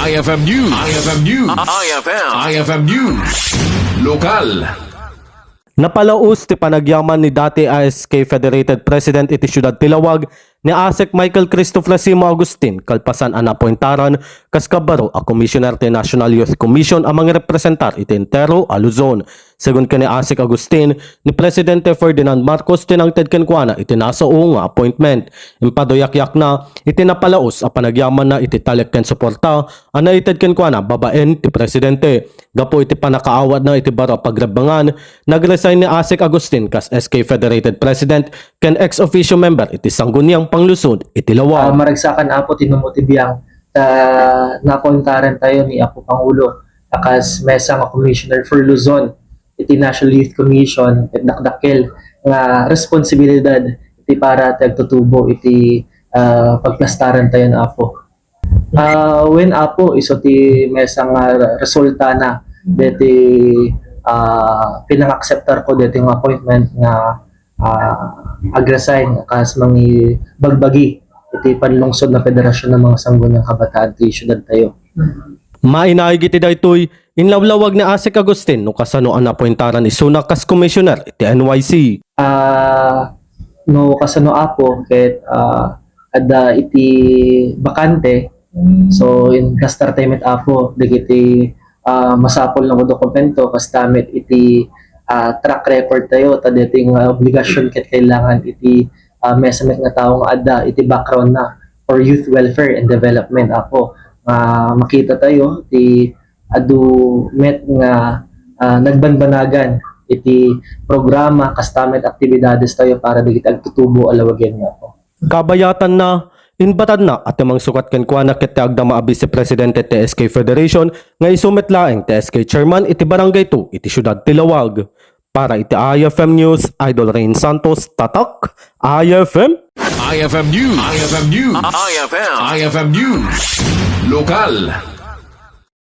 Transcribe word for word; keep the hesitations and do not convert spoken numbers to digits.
I F M News. I F M News. I F M. I F M News. Lokal. Napalaus ti panagyaman ni dati S K Federated President iti siudad ti Lawag, ni Asek Michael Cristo Frasimo Agustin, kalpasan a naappointaran kas kabaro a Commissioner ti National Youth Commission a mangrepresentar iti entero a Luzon. Segun ken ni Asek Agustin, ni Presidente Ferdinand Marcos ti nangted kenkuana iti nasao nga appointment. Impaduyakyakna iti napalaus a panagyamanna iti talek ken suporta a naited kenkuana babaen ti Presidente. Gapu iti pannakaawatna iti baro a pagrebbengan, nagresign ni Asek Agustin kas S K Federated President ken ex officio member iti Sangguniang Panglusod iti Ah, Lawag. Maragsakan, Apo, ti numo ti biang ta naappointaran tayo ni Apo Pangulo a kas mesa nga Commissioner for Luzon iti National Youth Commission ket dakdakkel nga responsibilidad iti para ti agtutubo iti, ah, pagplastaran tayo na, Apo. Ah, wen, Apo, isu ti mesa nga resulta na deti, ah, pinangakseptar ko deti nga appointment nga, ah, agresign kas mangibagbagi iti panlungsod na Federasyon ng mga Sangguniang Kabataan ti siudad tayo. Mainaig iti daytoy, inlawlawag ni Asek Agustin no kasano a naappointaran isuna kas commissioner iti N Y C. Ah, no kasano, Apo, ket, ah, adda iti bakante. So, inplastar tayo met, Apo, dagiti, ah, masapul nga dokumento, kasta met iti, ah, track record tayo, ta deti nga obligasyon ket kailangan iti, ah, mesa met nga tao nga adda iti background na for youth welfare and development, Apo. Nga makita tayo ti adu met nga, ah, nagbanbanagan iti programa kasta met aktibidades tayo para dagiti agtutubo a lawagen, Apo. Kabayatanna, inbatadna a ti mangsukat kenkuana ket ti agdama a Vice Presidente ti S K Federation nga isu met laeng ti S K Chairman iti Barangay two iti siudad ti Lawag. Para iti I F M News, Idol Rain Santos, Tatak, I F M. I F M News. I F M News. I F M. I F M News. Lokal.